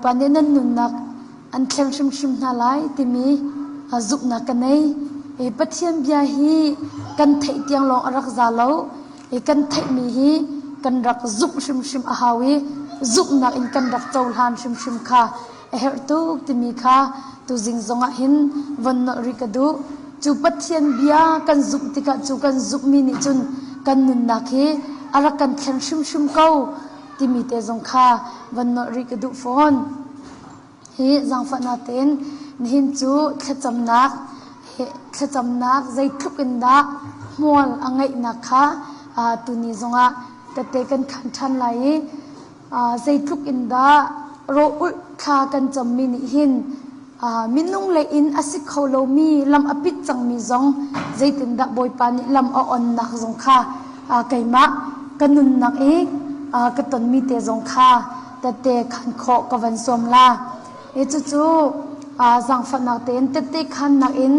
Pa nih nan nunnak an thleng hrimhrim hna lai timi zumhnak ka nei. Pathian bia hi kan theih tiang lawng a rak za lo. Kan theihmi hi kan rak zumh hrimhrim a hau i zumhnak in kan rak cohlan hrimhrim kha a herh tuk timi kha tuzing zongah hin von nolh rih ka duh. Cu Pathian bia kan zumh tikah cu kan zumhmi nih cun kan nunnak hi a rak kan thlen hrimhrim ko timi te zong kha van nolh rih ka duh fawn. Hi zaangfahnak tein nihin cu thlacamnak thlacamnak zeitluk in dah hmual a ngeihnak kha tuni zongah tette kan khan ṭhan lai i zeitluk in dah rawh-ulh thla kan cammi nih hin minung lei in a si kho lomi lam a pit cangmi zong zeitindah Bawipa nih lam a onnak zong kha keimah ka nunnak i ka tonmi te zong kha tette khan khawh ka van sawm la. I cucu zaangfahnak tein tette khannak in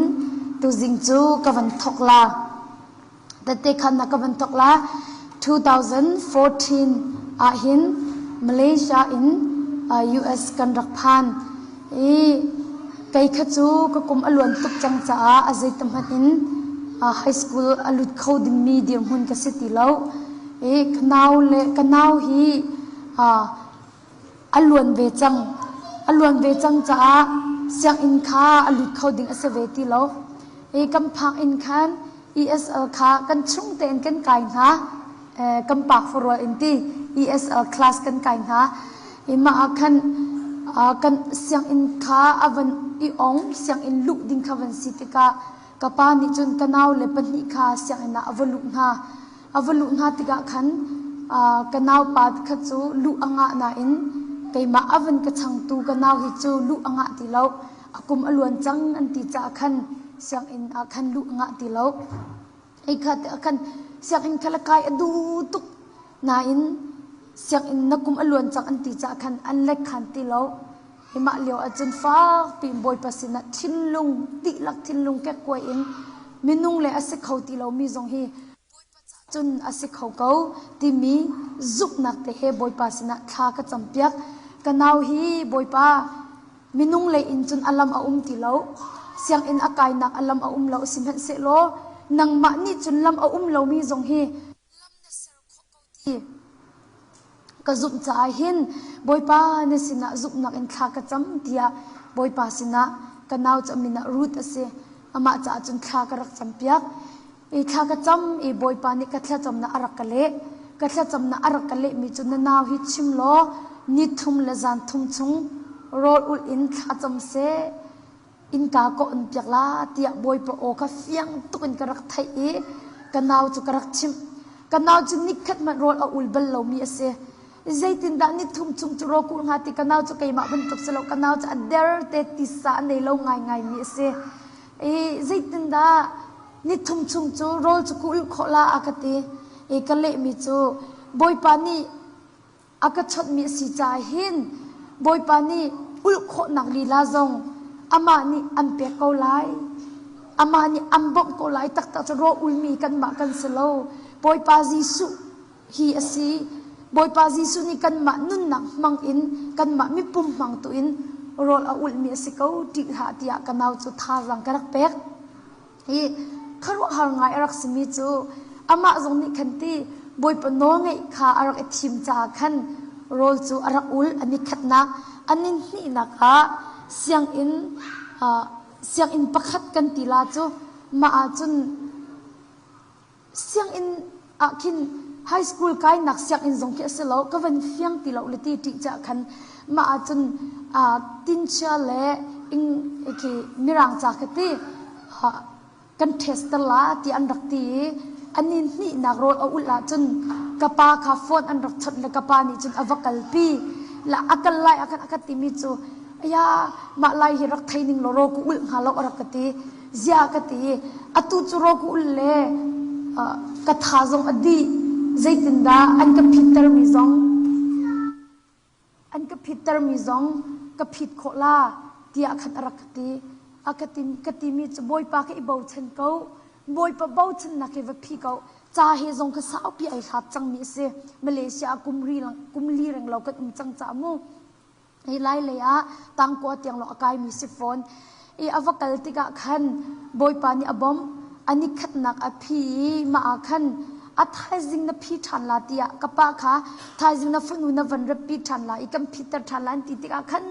tuzing cu ka van thawk la. Tette khannak ka van thawk la. 2014 ah hin Malaysia in US kan rak phan. I kei kha cu ka kum a luan tuk cang caah a zeitahmanh in high school a lut kho dingmi dirhmun ka si ti lo. I ka nau le ka nau hi a luan ve cang. A luan ve cang caah sianginn kha a lut kho ding a si ve ti lo. I kan phak in khan ESL kha kan chung tein kan kai hna. Kan pak farual in ti ESL class kan kai hna. I mah ah khan kan sianginn kha a van i ong sianginn luh ding kha van si tikah ka pa nih cun ka nau le pahnih kha sianginn ah a va luh hna. A va luh hna tikah khan ka naupa kha cu luh a ngah nain keimah a van ka changtu ka nau hi cu luh a ngah ti lo. A kum a luan cang an ti caah khan sianginn ah khan luh a ngah ti lo. Hei kha te ah khan sianginn kha le kai a duh tuk nain sianginn na kum a luan cang an ti caah khan an lek khan ti lo. Hi mah lio ahcun fak piin Bawipa sinah thinlung dihlak thinlung kekkuai in minung le a si kho ti lomi zong hi cun a si kho ko timi zumhnak te he Bawipa sinah thla ka campiak. Ka nau hi Bawipa minung lei in cun a lam a um ti lo. Sianginn a kainak a lam a um lo sihmanhsehlaw nangmah nih cun lam a um lomi zong hi lam na ser khawh ko ti ka zumh caah hin Bawipa na sinah zumhnak in thla ka cam tiah Bawipa sinah ka nau cu a min ah Ruth a si. Amah caah cun thla ka rak campiak. I thla ka cam i Bawipa nih ka thlacamnak a rak ka leh. Ka thlacamnak a rak ka lehmi cu na nau hi chim law ni thum le zan thum chung rawl ulh in thla cam seh innka ka on piak la tiah Bawipa aw kha fiang tuk in ka rak theih i ka nau cu ka rak chimh. Ka nau cu nikhat hmanh rawl a ul bal lomi a si. Zeitindah ni thum chung cu rawl kulh hnga ti ka nau cu keimah bantuk si lo ka nau cu a der te tisa a nei lo ngaingaimi a si. I zeitindah ni thum chung cu rawl cu ka ulh khawh la a ka ti. I ka lehmi cu Bawipa nih a ka chawnhmi a si caah hin Bawipa nih ulh khawhnak lila zong amah nih an pek ko lai. Amah nih an bawmh ko lai taktak cu rawl ulmi kanmah kan si lo. Bawipa Jesuh hi a si. Bawipa Jesuh nih kanmah nunnak hmang in kanmah mipum hmang tu in rawl a ulhmi a si ko ṭih hlah tiah ka nau cu thazaang ka rak pek. Hi khuaruahhar ngai a rak simi cu amah zong nih khan ti Bawipa nawlngeih kha a rak i thim caah khan rawl cu a rak ul an i khatnak an i hnihnak ah sianginn sianginn pakhat kan ti la cu mah ah cun sianginn ah khin high school kainak sianginn zong khi a si lo ka van fiang ti lo le ti ṭih cah khan mah ah cun tinchia le ing khi mirang ca kha ti kan test ter la ti an rak ti i ani hnihnak rawl a ulh ahcun ka pa kha phone an rak chawnh le ka pa nih cun a va kalpi la a kal lai ah khan a ka timi cu aya mah lai hi rak thei ning law raw ku ulh hnga lo a rak ka ti Ziah ka ti i atu cu rawk ul le ka tha zong a dih zeitindah an ka phittermi zong an ka phittermi zong ka phit khawh la tiah khan a rak ka ti. A ka ti ka timi cu Bawipa ka i bochan ko Bawipa bochannak hi va phi ko ca he zong ka saupi ai hlat cangmi a si Malaysia ah kum ri kum li reng lo kan um cang ca mu. Hi lai lei ah tangkua tiang lawng a kaimi si fawn. I a va kal tikah khan Bawipa nih a bawmh. A nikhatnak a phi i mah ah khan a thaizing na phi ṭhan la tiah ka pa kha thaizing na fanu na van ratpi ṭhan la i kan phitter ṭhan la an ti tikah khan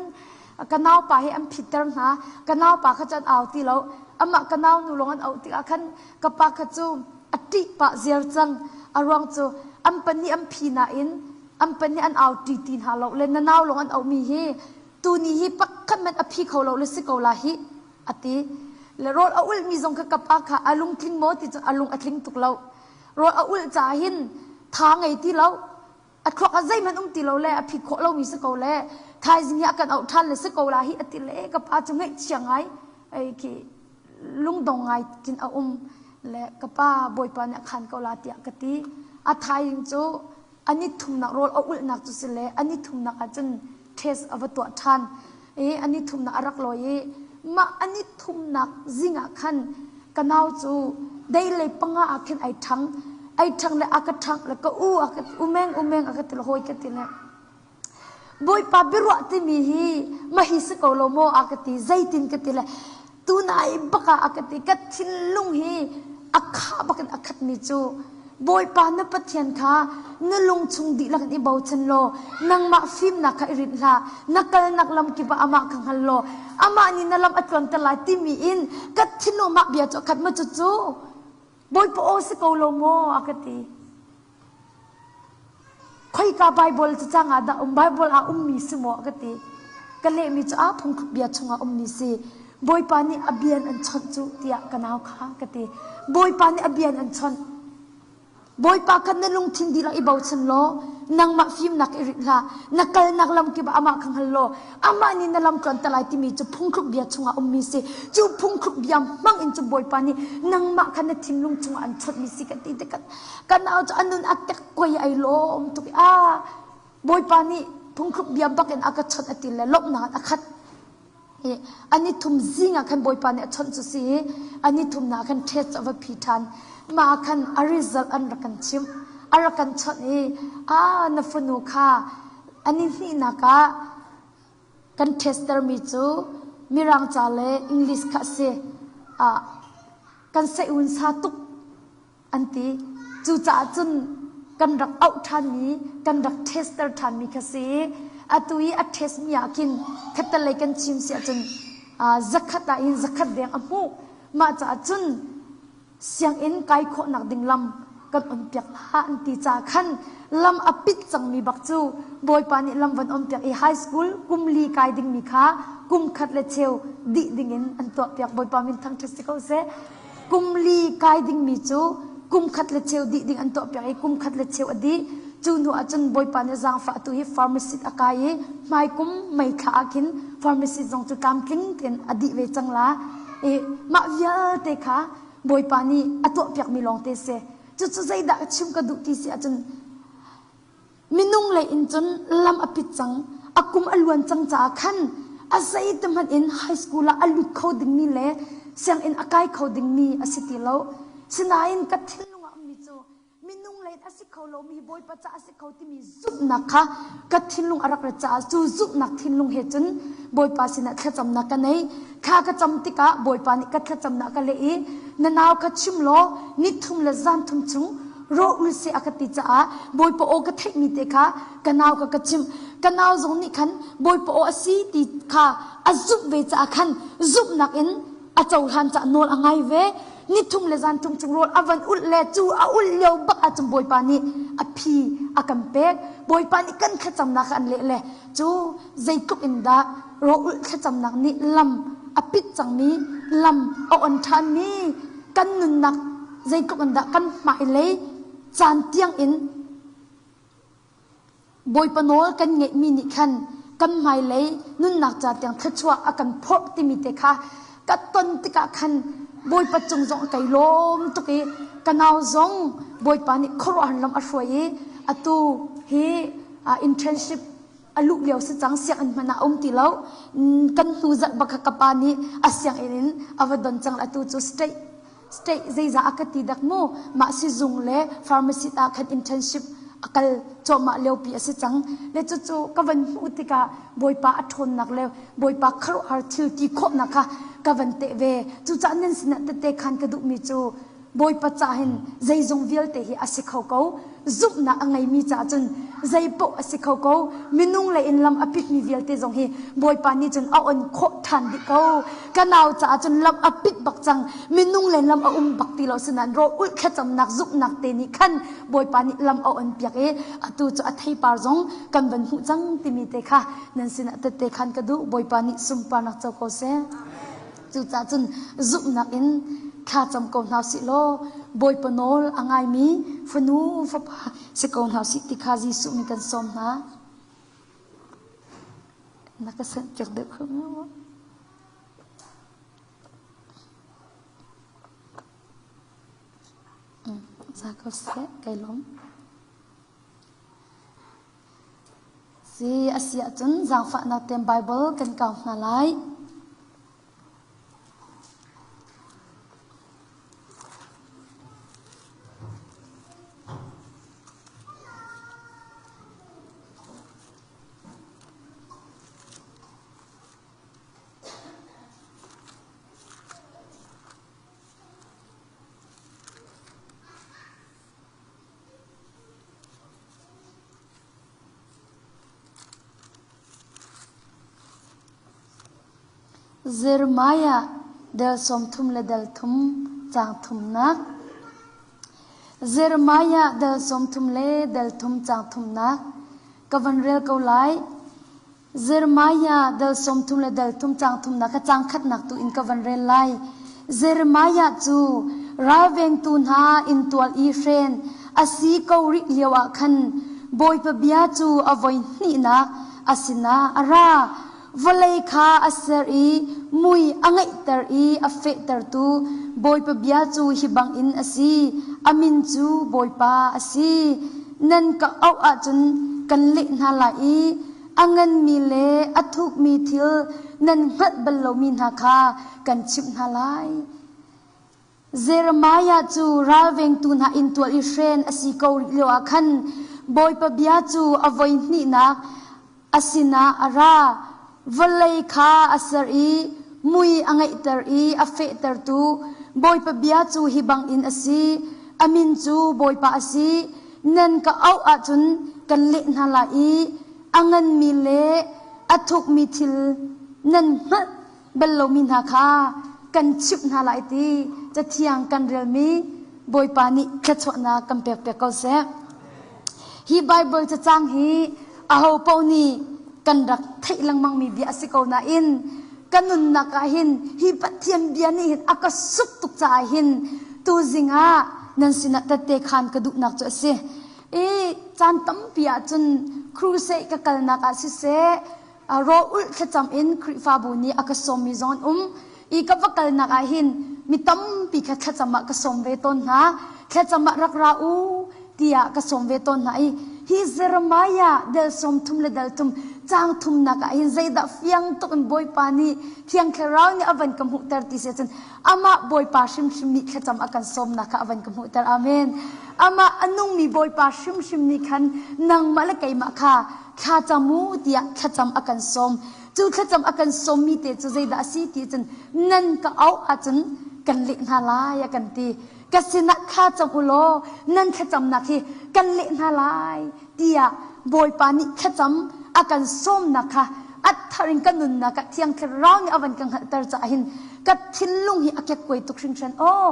ka naupa he an phitter hna. Ka naupa kha cu an au ti lo. Amah ka nau nu lawng an auh tikah khan ka pa kha cu a ṭih pah ziar cang. A ruang cu an pahnih an phi nain an pahnih an au ṭi ti hna lo le na nau lawng an auhmi hi tuni hi pakhat hmanh a phi kho lo le si ko la hi a ti. Le rawl a ulhmi zong kha ka pa kha a lungtling maw ti cun a lung a tling tuk lo. Rawl a ulh caah hin tha ngei ti lo. A thluak ah zeihmanh um ti lo le a phit khawh lomi si ko le thaizing hi a kan auh ṭhan le si ko la hi a ti le ka pa cu ngaihchia ngai ei khi lungdong ngai kin a um le ka pa bawipa nih a khan ko la tiah ka ti. A thaizing cu a ni thumnak rawl a ulhnak cu si le a ni thumnak ah cun test a va tuah ṭhan i a ni thumnak a rak lawi i mah a ni thumnak zing ah khan ka nau cu dei lei panga ah khin ai ṭhang ai ṭhang le a ka ṭhang le ka u a ka umeng umeng a ka ti le hawi ka ti le Bawipa biaruah timi hi mahi si ko lo maw a ka ti zeitin ka ti le tunai bak ah a ka ti ka thinlung hi a khah bakin a khatmi cu Bawipa na Pathian kha na lung chung dihlak in i bochan law nangmah fimnak kha i rinh hlah na kalnak lam kip ah amah kha hngal law amah nih na lam a tluanter lai timi in ka thinlung mah bia cu a khat ma cucu Bawipa aw si ko lo maw a ka ti Khoika Baibal cacang ah dah um? Baibal ah ummi si maw? ka ti. Ka lehmi cu ah phungthluk bia chungah ummi si. Bawipa nih a bian an chawnh cu tiah ka nau kha ka ti. Bawipa nih a bian an chawnh. Bawipa kha na lungthin dihlak i bochan law nangmah fimnak i rinh hlah. Na kalnak lam kip ah amah kha hngal law amah nih na lam tluanter lai timi cu phungthluk bia chungah ummi si. Cu phungthluk bia hmang in cu Bawipa nih nangmah kha na thinlung chungah an chawnhmi si ka ti tikah Ka nau cu a nun a kekkuai ai lawm tuk i ah Bawipa nih phungthluk bia bak in a ka chawnh a ti le lawmhnak in a khat. I a ni thum zing ah khan Bawipa nih a chawnh cu si i a ni thumnak ah khan test a va phi ṭhan. Mah ah khan a result an rak kan chimh. A rak kan chawnh i ah na fanu kha a ni hnihnak ah kan testermi cu Mirang ca le English kha a si. Ah kan seh-un sa tuk an ti. Cucaah cun kan rak auh ṭhanmi, kan rak tester ṭhanmi kha si. Atu i a test mi ah khin khattelei kan chim si ahcun zakhat ah hin zakhat deng a hmuh. Mah caah cun sianginn kai khawhnak ding lam kan on piak hna an ti caah khan lam a pit cangmi bak cu Bawipa nih lam van on piak i high school kum li kai dingmi kha kum khat le cheu dih dingin an tuah piak. Bawipa min thangṭhat si ko seh. Kum li kai dingmi cu kum khat le cheu dih ding an tuahpiak i kum khat le cheu a dih. Cu hnu ah cun Bawipa nih zaangfah atu hi pharmacist a kai i hmaikum May thla ah khin pharmacist zong cu tlamtling tein a dih ve cang la. I mah vialte kha Bawipa nih a tuahpiakmi lawngte si. Cucu zeidah chim ka duh ti si ahcun Minung lei in cun lam a pit cang. A kum a luan cang caah khan a zeiti hmanh in high school ah a lut kho dingmi le sianginn a kai kho dingmi a si ti lo. Sinain ka thinlung ah ummi cu minung lei in a si kho lomi hi Bawipa caah a si kho timi zumhnak kha ka thinlung a rak rat caah cu zumhnak thinlung he cun Bawipa sinah thlacamnak ka nei. Thla ka cam tikah Bawipa nih ka thlacamnak ka leh i na nau kha chim law ni thum le zan thum chung rawh ul seh a ka ti caah Bawipa aw ka theihmi te kha ka nau kha ka chimh. Ka nau zong nih khan Bawipa aw a si ti kha a zumh ve caah khan zumhnak in a cohlan caah nawl a ngai ve. Ni thum le zan thum chung rawl a van ulh le cu a ulh lio bak ahcun Bawipa nih a phi a kan pek. Bawipa nih kan thlacamnak kha an leh le cu zeitluk in dah rawl ulh thlacamnak nih lam a pit cangmi lam a on ṭhanmi kan nunnak zeitluk in dah kan hmailei caan tiang in Bawipa nawl kan ngeihmi nih khan kan hmailei nunnak ca tiang thluachuah a kan phorh timi te kha ka ton tikah khan Bawipa cung zong kai lawm tuk i ka nau zong Bawipa nih khuaruahhar lam a hruai i atu hi internship a luh lio si cang sianginn hmanh ah a um ti lo kan hnu zarh bak kha ka pa nih a sianginn in a va don cang atu cu state state zeizah a ka ti dak mu mah sizung le pharmacy ah khan internship. A kal cuahmah liopi a si cang. Le cucu ka van hmuh tikah Bawipa a ṭhawnnak le Bawipa khuaruahhar thil ti khawhnak kha ka van teh ve. Cucaah nan sinah tette khan ka duhmi cu Bawipa ca hin zeizong vialte hi a si kho ko. Zumhnak a ngeimi caah cun zeipaoh a si kho ko. Minung lei in lam a pitmi vialte zong hi Bawipa nih cun a on khawh ṭhan dih ko. Ka nau caah cun lam a pit bak cang. Minung len lam a um bak ti lo sinain rawl ulh thlacamnak zumhnak te nih khan Bawipa nih lam a on piak i atu cu a theipar zong kan van hmuh cang timi te kha nan sinah tette khan ka duh. Bawipa nih sunparnak co ko seh. Cucaah cun zumhnak in thlacam ko hna usih law Bawipa nawl a ngaimi fanu fapa si ko hna usih ti kha Jesuh nih kan sawm hna. Na ka sanh piak deuh kho maw? Za ko seh, kai lawm. Si a si ahcun zaangfahnak tein Baibal kan kau hna lai. Jeremiah del 30 le del thum caang thumnak. Jeremiah del 30 le del thum caang thumnak ka van rel ko lai. Jeremiah dal 30 le dal thum caang thumnak kha caang khatnak tu in ka van rel lai. Jeremiah cu ralvengtu hna inntual i hren a si ko rih lio ah khan Bawipa bia cu a voi hnihnak a sinah a ra. Vawlei kha a ser i mui a ngeihter i a fehtertu Bawipa bia cu hi bangin a si. A min cu Bawipa a si. Nan ka auh ahcun kan leh hna lai i a nganmi le a thukmi thil nan hngalh bal lomi hna kha kan chimh hna lai. Jeremiah cu ralvengtu hna inntual i hren a si ko rih lioah khan Bawipa bia cu a voi hnihnak a sinah a ra. Vawlei kha a ser i mui a ngeihter i a fehtertu Bawipa bia cu hi bangin a si. A min cu Bawipa a si. Nan ka auh ahcun kan leh hna lai i a nganmi le a thukmi thil nan hngalh bal lomi hna kha kan chimh hna lai ti cathiang kan relmi Bawipa nih thluachuahnak kan pekpiak ko seh. Hi Baibal cacang hi aho paoh nih kan rak theih lengmangmi bia a si ko nain ka nunnak ah hin hi Pathian bia nih hin a ka suk tuk caah hin tuzing ah nan sinah tette khan ka duhnak cu a si. I caan tampi ahcun crusade ka kalnak ah siseh raw ulh thlacam in Khrihfabu nih a ka sawmmi zong an um i ka va kalnak ah hin mi tampi kha thlacam ah ka sawm ve tawn hna. Thlacam ah rak ra u tiah ka sawm ve tawn hna i hi Jeremiah del 30 le del thum caang thumnak ah hin zeidah fiang tuk in Bawipa nih Thiang Thlarau nih a van ka hmuhter ti si cun amah Bawipa hrimhrim nih thlacam a kan sawmnak kha a van ka hmuhter. Amen. Amah a nungmi Bawipa hrimhrim nih khan nangmah le keimah kha thlacam u tiah thlacam a kan sawm. Cu thlacam a kan sawmmi te cu zeidah a si ti cun nan ka auh ahcun kan leh hna lai a kan ti. Ka sinah thlacam u law nan thlacamnak hi kan leh hna lai tiah Bawipa nih thlacam a kan sawmnak kha a thar in ka nunnak ah Thiang Thlarau nih a van ka hngalhter caah hin ka thinlung hi a kekkuai tuk hringhran. Aw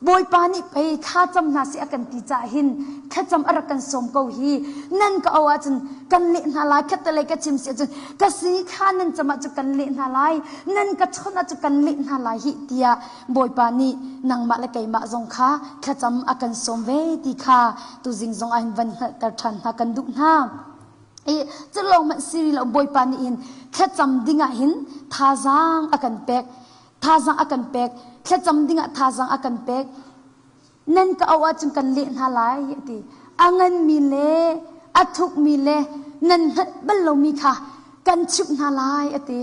Bawipa nih pei thlacam hna seh a kan ti caah hin thlacam a rak kan sawm ko hi nan ka auh ahcun kan leh hna lai khattelei ka chim si ahcun ka si thla nan cam ahcun kan leh hna lai nan ka chawnh ahcun kan leh hna lai hih tiah Bawipa nih nangmah le keimah zong kha thlacam a kan sawm ve ti kha tuzing zong ah hin van hngalhter ṭhan hna kan duh hna. I cu lawng hmanh si rih lo Bawipa nih hin thlacam ding ah hin thazaang a kan pek. Thazaang a kan pek. Thlacam ding ah thazaang a kan pek. Nan ka auh ahcun kan leh hna lai a ti. A nganmi le a thukmi le nan hngalh bal lomi kha kan chimh hna lai a ti.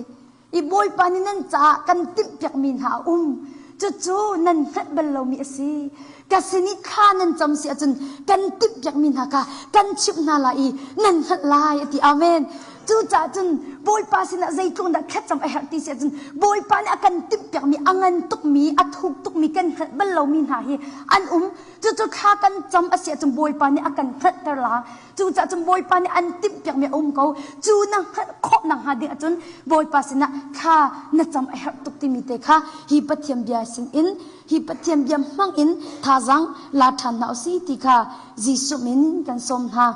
I Bawipa nih nan caah kan timhpiakmi hna a um. Cucu nan hngalh bal lomi a si. Ka sin i thla nan cam si ahcun kan timhpiakmi hna kha kan chimh hna lai i nan hngalh lai a ti. Amen. Cucaah cun Bawipa sinah zeitluk dah thlacam a herh ti si ahcun Bawipa nih a kan timhpiakmi a ngan tukmi a thuk tukmi kan hngalh bal lomi hna hi an um. Cucu thla kan cam a si ahcun Bawipa nih a kan hngalhter la. Cucaah cun Bawipa nih an timhpiakmi a um ko. Cu na hngalh khawh nakhnga ding ahcun Bawipa sinah thla na cam a herh tuk timi te kha hi Pathian bia sinin hi Pathian bia hmang in thazaang la ṭhan hna usih ti kha Jesuh min kan sawm hna.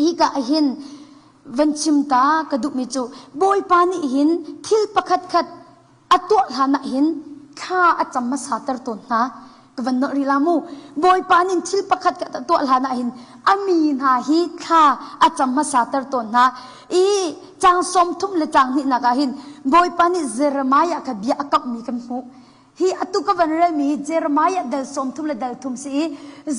Hika ah hin van chim ta ka duhmi cu Bawipa nih hin thil pakhat khat a tuah hlan ah hin thla a cam hmasa ter tawn hna. Ka van nolh rih la mu. Bawipa nih thil pakhat khat a tuah hlan ah hin a mi hna hi thla a cam hmasa ter tawn hna. I caang 30 le caang hnihnak ah hin Bawipa nih Jeremiah kha bia a kamhmi kan hmuh. Hi atu ka van relmi hi Jeremiah dal 30 le dal thum si i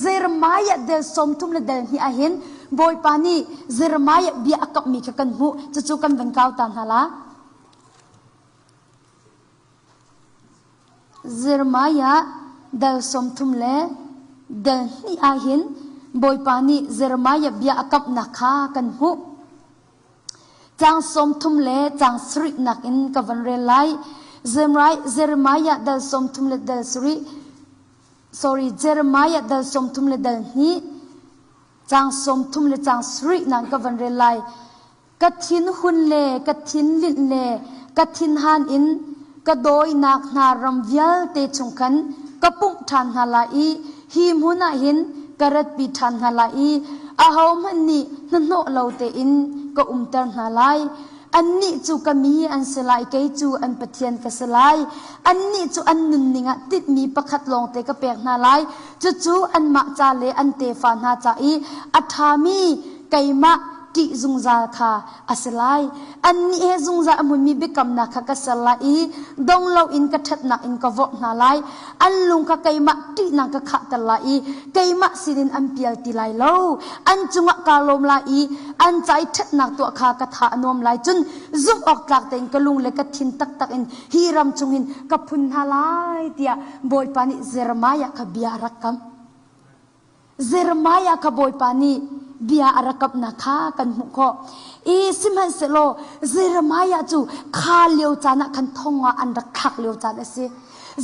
Jeremiah dal 30 le dal hnih ahhin Bawipa nih Jeremiah bia a kamhmi kha kan hmuh. Cucu kan van kau ta hna la. Jeremiah dal 30 le dal hnih ahhin Bawipa nih Jeremiah bia a kamhnak kha kan hmuh. Caang 30 le caang sarihnak in ka van rel lai. Jeremiah dal 30 le dal sarih, sorry, Jeremiah dal 30 le dal hnih, caang 30 le caang sarihnak in ka van rel lai. Ka thinhun le ka thinlinh le ka thinhan in ka dawinak hna ram vialte chung khan ka pumh ṭhan hna lai i hi hmun ah hin ka ratpi ṭhan hna lai i ahohmanh nih hnahnawh lo tein ka umter hna lai. Annih cu ka mi an si lai, kei cu an Pathian ka si lai. Annih cu an nunning ah tinhmi pakhat lawngte ka pek hna lai, cucu anmah ca le an tefa hna ca i a ṭhami keimah ṭih zungzal kha a si lai. Annih he zungzal a hmunmi biakamnak kha ka ser lai i dong loin ka ṭhatnak in ka vorh hna lai. An lung kha keimah ṭihnak ka khahter lai i keimah sinin an pial ti lai lo. An cungah kaa lawm lai i an ca i ṭhatnak tuah kha ka tha a nuam lai. Cun zumh awk tlak tein ka lung le ka thin taktak in hi ram chungin ka phun hna lai tiah Bawipa nih Jeremiah kha bia a rak kam. Jeremiah kha Bawipa nih bia a rak kamhnak kha kan hmuh khawh. I sihmanhsehlaw Jeremiah cu kha lio caan ah khan thong ah an rak thlak lio caan a si.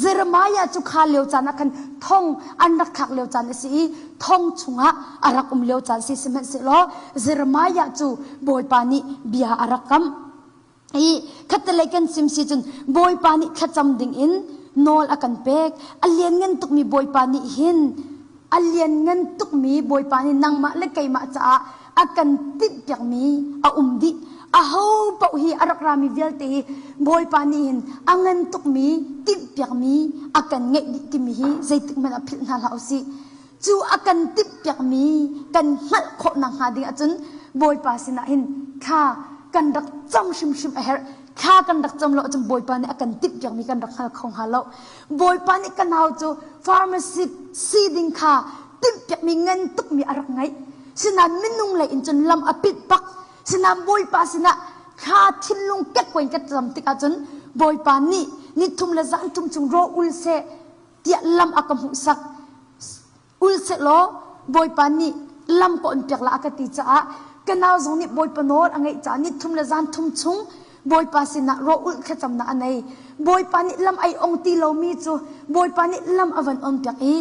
Jeremiah cu kha lio caan ah khan thong an rak thlak lio caan a si i thong chungah a rak um lio caan si sihmanhsehlaw Jeremiah cu Bawipa nih bia a rak kamh. I khattelei kan sim si cun Bawipa nih thlacam ding in nawl a kan pek. A lianngan tukmi Bawipa nih hin a lianngan tukmi Bawipa nih nangmah le keimah caah a kan tinhpiakmi a um dih. Aho paoh hi a rak rami vialte hi Bawipa nih hin a ngan tukmi tinhpiakmi a kan ngeih dih timi hi zeitik hmanh ah philh hna hlah usih. Cu a kan timhpiakmi kan hngalh khawh nakhnga ding ahcun Bawipa sinah hin thla kan rak cam hrimhrim a herh. Thla kan rak cam lo ahcun Bawipa nih a kan timhpiakmi kan rak hngal kho hnga lo. Bawipa nih ka nau cu pharmacy si ding kha timhpiakmi ngan tukmi a rak ngeih. Sinain minung lei in cun lam a pit bak. Sinain Bawipa sinah thla thinlung kekkuai in ka cam tik ahcun Bawipa nih ni thum le zan thum chung raw ul seh tiah lam a ka hmuhsak. Ul sehlaw Bawipa nih lam ka on piak la a ka ti caah ka nau zong nih Bawipa nawl a ngeih caah ni thum le zan thum chung Bawipa sinah raw ulh thlacamnak a nei. Bawipa nih lam ai ong ti lomi cu Bawipa nih lam a van on piak i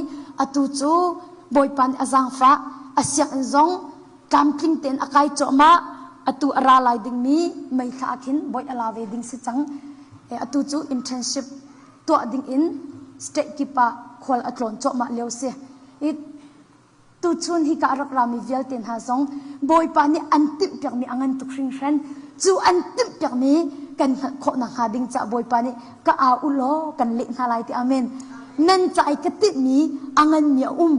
atu cu Bawipa nih a zaangfah a sianginn zong tlamtling tein a kai cuahmah atu a ra lai dingmi mei thla ah khin bawi a la ve ding si cang. Atu cu internship tuah ding in state kip ah khual a tlawn cuahmah lio si. I tuchun hika a rak rami vialte hna zong Bawipa nih an timhpiakmi a ngan tuk hringhran. Cu an timhpiakmi kan hngalh khawh nakhnga ding caah Bawipa nih ka au u law kan leh hna lai ti amen. Nan ca i ka timhmi a nganmi a um.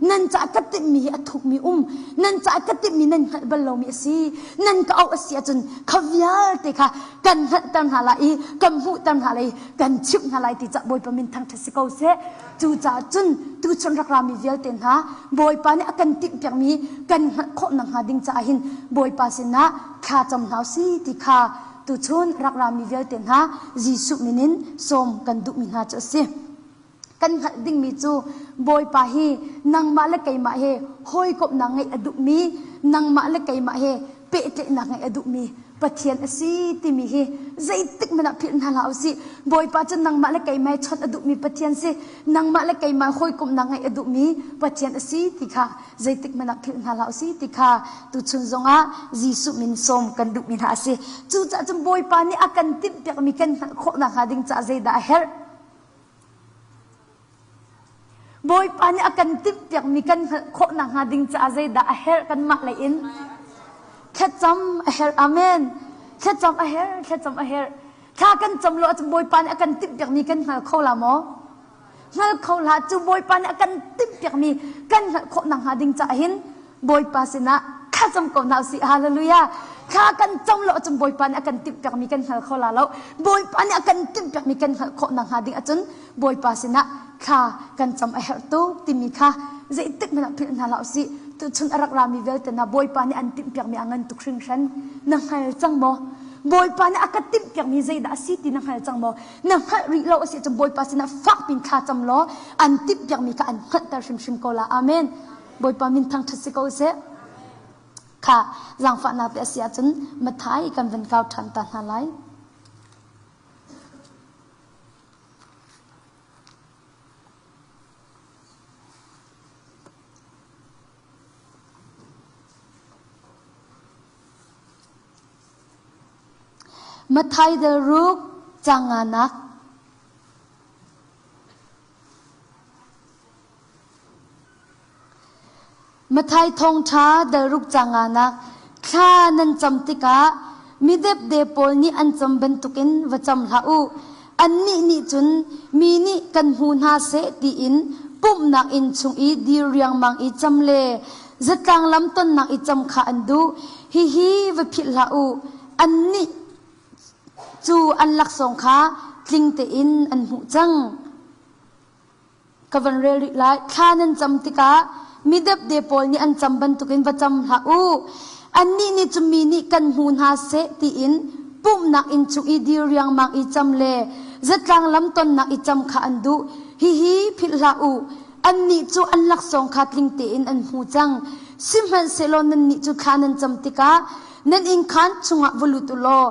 Nan ca ka timhmi hi a thukmi um. Nan ca ka timhmi nan hngalh bal lomi a si. Nan ka auh a si ahcun kha vialte kha kan hngalhter hna lai i kan hmuhter hna lai i kan chimh hna lai ti cah Bawipa min thangṭhat si ko seh. Cucaah cun tuchun rak rami vialte hna Bawipa nih a kan timhpiakmi kan hngalh khawh nakhnga ding caah hin Bawipa sinah thla cam hna usih ti kha tuchun rak rami vialte hna Jesuh min in sawm kan duhmi hna cu a si. Kan hngalh dingmi cu Bawipa hi nangmah le keimah he hawikomhnak ngeih a duhmi, nangmah le keimah he pehtlaihnak ngeih a duhmi Pathian a si timi hi zeitik hmanh ah philh hna hlah usih. Bawipa cu nangmah le keimah he chawnh a duhmi Pathian si. Nangmah le keimah hawikomhnak ngeih a duhmi Pathian a si ti kha zeitik hmanh ah philh hna hlah usih ti kha tuchun zongah Jesuh min sawm kan duhmi hna a si. Cucaah cun Bawipa nih a kan timhpiakmi kan hngalh khawh nakhnga ding caah zeidah a herh? Bawipa nih a kan timhpiakmi kan hngalh khawh nakhnga ding caah zeidah a herh kanmah lei in? Thlacam a herh. Amen. Thlacam a herh, thlacam a herh. Thla kan cam lo ahcun Bawipa nih a kan timhpiakmi kan hngal kho la maw? Hngal kho hlah cu Bawipa nih a kan timhpiakmi kan hngalh khawh nakhnga ding caah hin Bawipa sinah thlacam ko hna usih. Hallelujah. Thla kan cam lo ahcun Bawipa nih a kan timhpiakmi kan hngal kho la lo. Bawipa nih a kan timhpiakmi kan hngalh khawh nakhnga ding ahcun Bawipa sinah thla kan cam a herh tuk timi kha zeitik hmanh ah philh hna hlah usih. Tuchun a rak rami vialte hna Bawipa nih an timhpiakmi a ngan tuk hringhran. Na hngal cang maw? Bawipa nih a ka timhpiakmi zeidah a si ti na hngal cang maw? Na hngalh rih lo a si ahcun Bawipa sinah fak pin thla cam law an timhpiakmi kha an hngalhter hrimhrim ko la. Amen. Bawipa min thangṭhat si ko seh. Kha zaangfahnak te a si ahcun Mathai kan van kau ṭhan ta hna lai. Mathai del ruk canganak Mathai thawngṭha dalruk canganak thla nan cam tikah midepde pawl nih an cam bantukin va cam hlah u. Annih nih cun mi nih kan hmu hna seh tiin pumhnak inn chung i dir riangmang i cam le zatlang lam tonnak i cam kha an duh. Hihi va philh hlah u. Annih cu an laksawng kha tling tein an hmuh cang. Ka van rel rih lai. Thla nan cam tikah mi depde pawl nih an cam bantukin va cam hlah u. Annih nih cu mi nih kan hmu hna seh tiin pumhnak inn chung i dir riangmang i cam le zatlang lam tonnak i cam kha an duh. Hihi philh hlah u. Annih cu an laksawng kha tling tein an hmu cang. Sihmanhsehlaw nannih cu thla nan cam tikah nan innkhaan chungah va lut u law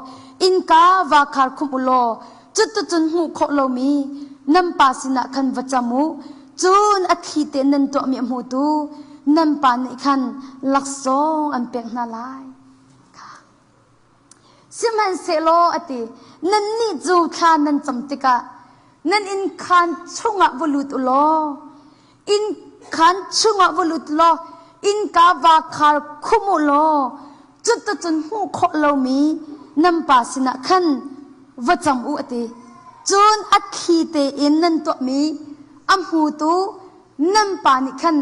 innka vaa khar khumh u law Cuticun hmuh khawh lomi nan pa sinah khan va cam u. Cun a thli tein nan tuahmi a hmutu nan pa nih khan laksawng an pek hna lai. Sihmanhsehlaw a ti, nannih cu thla nan cam tikah nan innkhaan chungah va lut u law innkhaan chungah va lut law innka vaa khar khum u law cuticun hmuh khawh lomi nan pa sinah khan va cam u a ti. Cun a thli tein nan tuahmi a hmutu nan pa nih khan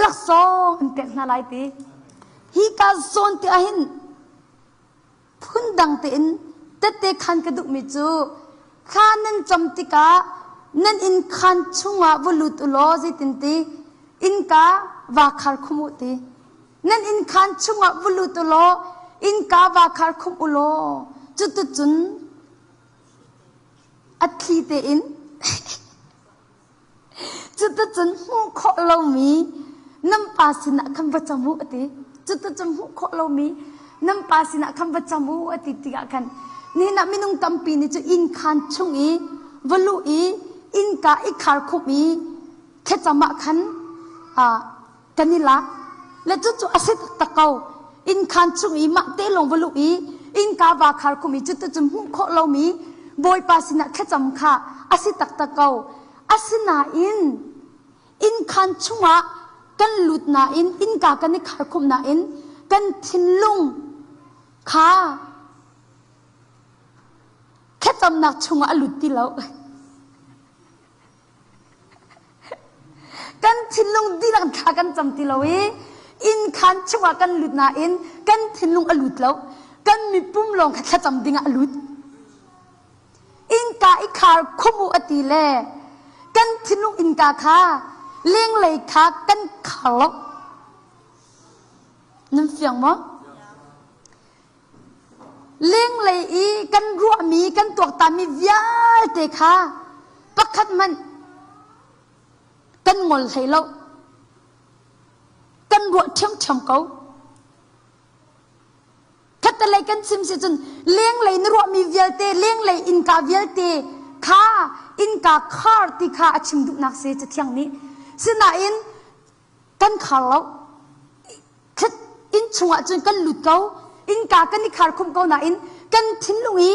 laksawng an pek hna lai ti. Hi ka zawn te ah hin phundang tein tette khan ka duhmi cu thla nan cam tikah nan innkhaan chungah va lut u law zeitin ti innka vaa khar khum u ti. Nan innkhaan chungah va lut u law innka vaa khar khum u law cuticun a thli tein cuticun hmuh khawh lomi nan pa sinah khan va cam u a ti. Cuticun hmuh khawh lomi nan pa sinah khan va cam u a ti tikah khan nihin ah minung tampi nih cu innkhaan chung i va luh i innka i khar khumh i thlacam ah khan kan i lak le cucu a si taktak ko innkhaan chung i mah te lawng va luh i innka vaa khar khum i cuticun hmuh khawh lomi bawipa sinah thlacam kha a si taktak ko asinain innkhaan chungah kan lut nain innka kan i khar khum nain kan thinlung kha thlacamnak chungah a lut ti lo Kan thinlung dihlak thla kan cam ti lo i innkhaan chungah kan lut nain kan thinlung a lut lo. Kan mipum lawng kha thlacam dingah a lut. Innka i khar khum u a ti le kan thinlung innka kha lenglei kha kan khar lo. Nan fiang maw? Lenglei i kan ruahmi, kan tuaktanmi vialte kha pakhat hmanh. Kan ngol hlei lo. Kan ruah ṭhiamṭhiam ko. Khattelei kan chim si cun lenglei na ruahmi vialte, lenglei innka vialte kha innka khar ti kha a chim duhnak si Cathiang nih. Sinain kan khar lo. Inn chungah cun kan lut ko. Innka kan i khar khum ko nain kan thinlung i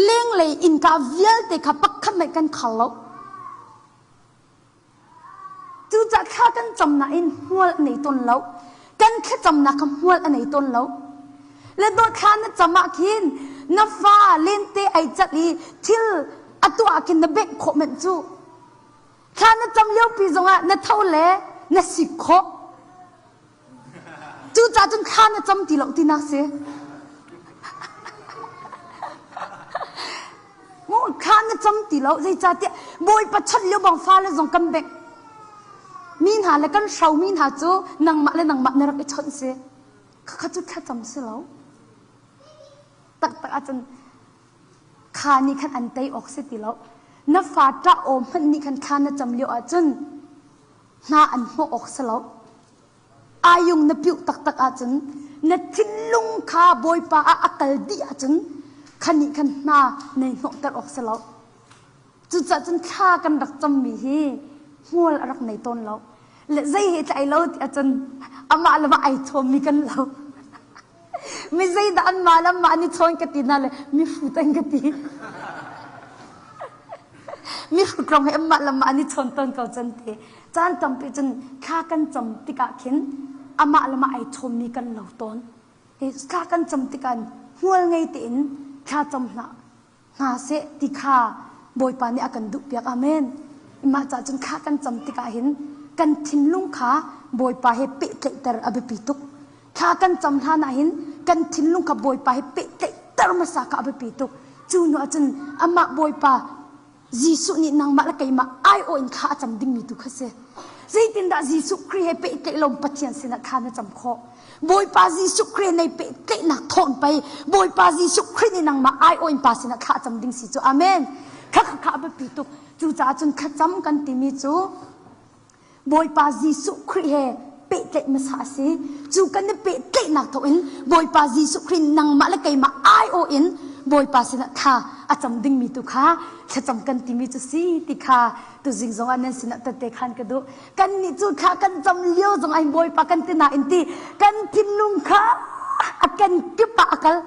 lenglei innka vialte kha pakhat hmanh kan khar lo. Cucaah thla kan cam nain hmual a nei tawn lo. Kan thlacamnak kha hmual a nei tawn lo. Le dawt thla na cam ah khin na fa lente ai cat i thil a tuah ah khin na bengh khawh manh cu. Thla na cam liopi zongah na tho le na sik khawh. Cucaah cun thla na cam ti lo tinak si. Mu thla na cam ti lo zeicahtiah Bawipa chawnh lio bang fale zong kan bengh. Mi hna le kan hro mi hna cu nangmah le nangmah na rak i chawnh si. Khakha cu thlacam si lo. Taktak ahcun kha nih khan an tei awk si ti lo. Na fa ṭah aw hmanh nih khan thla na cam lio ahcun hna an hnawh awk si lo. Ayung na piuh taktak ahcun na thinlung kha Bawipa ah a kal dih ahcun kha nih khan hna nei hnawhter awk si lo. Cucaah cun thla kan rak cammi hi hmual a rak nei tawn lo. Le zei he tlai lo ti ahcun amah le mah ai chawmmi kan lo. Mi zeidah an mah le mah an i chawn ka ti hna le mi hrut an ka ti. Mi hrut rong he mah le mah an i chawn tawn ko cun ti. Caan tampi cun thla kan cam tikah khin amah le mah ai chawmmi kan lo tawn. Thla kan cam tikah hmual ngei tein thla cam hna hna seh ti kha Bawipa nih a kan duhpiak. Amen. Mah cah cun thla kan cam tikah hin kan thinlung kha Bawipa he pehtlaihter a biapi tuk. Thla kan cam hlan ah hin kan thinlung kha Bawipa he pehtlaihter hmasa kha a biapi tuk. Cu hnu ah cun amah Bawipa Jesuh nih nangmah le keimah aiawh in thla a cam dingmi tu kha si. Zeitindah Jesuh Khrih he pehtlaih lo Pathian sinah thla na cam khawh? Bawipa Jesuh Khrih nei pehtlaihnak thawn pei Bawipa Jesuh Khrih nih nangmah aiawh in pa sinah thla a cam ding si cu. Amen. Kha kha kha a biapi tuk. Cucaah cun thlacam kan timi cu Bawipa Jesuh Khrih he pehtlaih hmasa a si. Cu kan i pehtlaihnak thawk in Bawipa Jesuh Khrih nangmah le keimah aiawh in Bawipa sinah thla a cam dingmi tu kha thlacam kan timi cu si ti kha tuzing zongah nan sinah tette khan ka duh. Kannih cu thla kan cam lio zong ah Bawipa kan ti nain ti kan thinlung kha a kan kip ah a kal.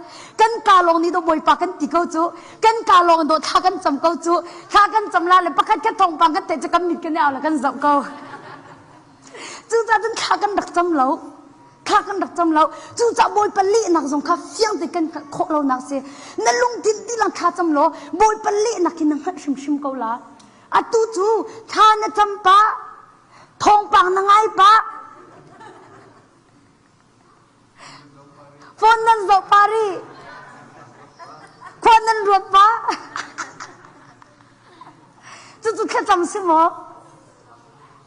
Kan ka lawng nih dawh Bawipa kan ti ko cu. Kan ka lawng dawh thla kan cam ko cu. Thla kan cam la le pakhat khat thawngpang kan theih cu kan mit kan i au le kan zoh ko. Cucaah cun thla kan rak cam lo. Thla kan rak cam lo. Cucaah Bawipa lehnak zong kha fiang te kan hngalh khawh lonak si. Na lungthin dihlak thla cam law Bawipa lehnak hi na hngalh hrimhrim ko la. Atu cu thla na cam pah, thawngpang na ngai pah, phone nan zoh pah rih, khua nan ruat pah. Cucu thlacam si maw?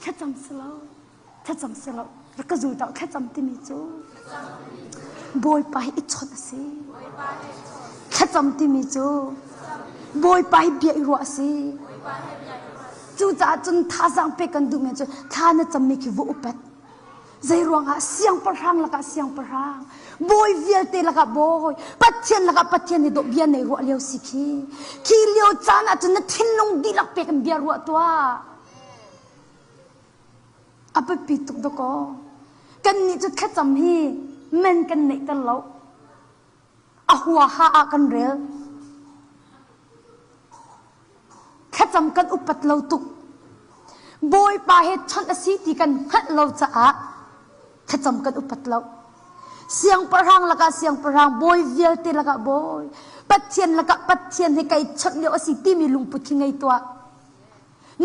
Thlacam si lo. Thlacam si lo. Rak ka zul tau thlacam timi cu Bawipa hi i chawnh a si. Thlacam timi cu Bawipa hi bia i ruah a si. Cucaah cun thazaang pek kan duhmi cu thla na cammi khi va upat. Zei ruangah siangpahrang lakah siangpahrang, bawi vialte lakah bawi, Pathian lakah Pathian nih dawh bia nei ruah lio si khi. Khi lio caan ah cun na thinlung dihlak pek in bia ruah tuah. A biapi tuk dakaw. Kannih cu thlacam hi men kan neihter lo. A huaha ah kan rel. Thlacam kan upat lo tuk. Bawipa he chawnh a si ti kan hngalh lo caah thlacam kan upat lo. Siangpahrang lakah siangpahrang, bawi vialte lakah bawi, Pathian lakah Pathian he kai chawnh lio a si timi lungput khi ngei tuah.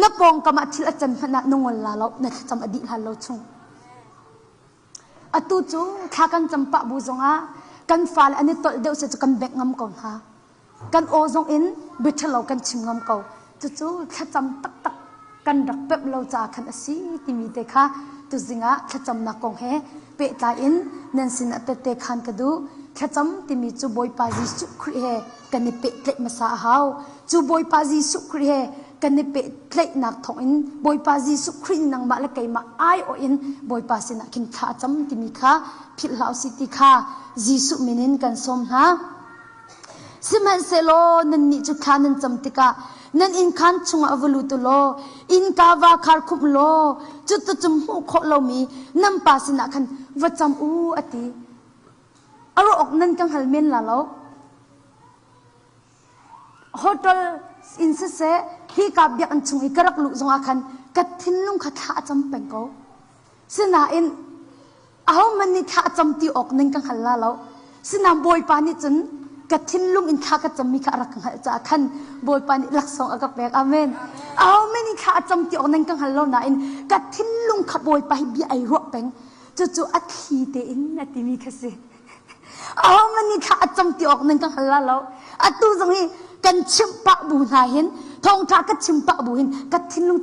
Na pawngkam ah thil a can hmanh ah na ngol la lo, na thlacam a dih hlan lo chung. Atu cu thla kan cam pah bu zongah kan fale an i tolh deuh se cu kan bengh ngam ko hna. Kan aw zong in bia ṭhalo kan chim ngam ko. Cucu thlacam taktak kan rak pemh lo caah khan a si timi te kha tuzing ah thlacamnak kong he pehtlai in nan sinah tette khan ka duh. Thlacam timi cu Bawipa Jesuh Khrih he kan i pehtlaih hmasa a hau. Cu Bawipa Jesuh Khrih he kan i pehtlaihnak thawngin Bawipa Jesuh Khrih nih nangmah le keimah aiawh in Bawipa sinah khin thla a cam timi kha philh hlah usih ti kha Jesuh min in kan sawm hna. Sihmanhsehlaw nannih cu thla nan cam tikah nan innkhaan chungah va lut u law innka va khar khumh law cuticun hmuh khawh lomi nan pa sinah khan va cam u a ti. A ruah awk nan ka hngal men la lo. Hotel in siseh hika biakinn chung i ka rak luh zongah khan ka thinlung kha thla a cam peng ko. Sinain ahohmanh nih thla a cam ti awk ning ka hngal la lo. Sinain Bawipa nih cun ka thinlung in thla ka cammi kha a rak ka hngalh caah khan Bawipa nih laksawng a ka pek. Amen. Ahohmanh nih thla a cam ti awk ning ka hngal lo nain ka thinlung kha Bawipa hi bia ai ruah peng. Cucu a thli tein a timi kha si. Ahohmanh nih thla a cam ti awk nan ka hngal la lo. Atu zong hi kan chimh pah bu hna hin thawngṭha ka chim pah bu hin ka thinlung.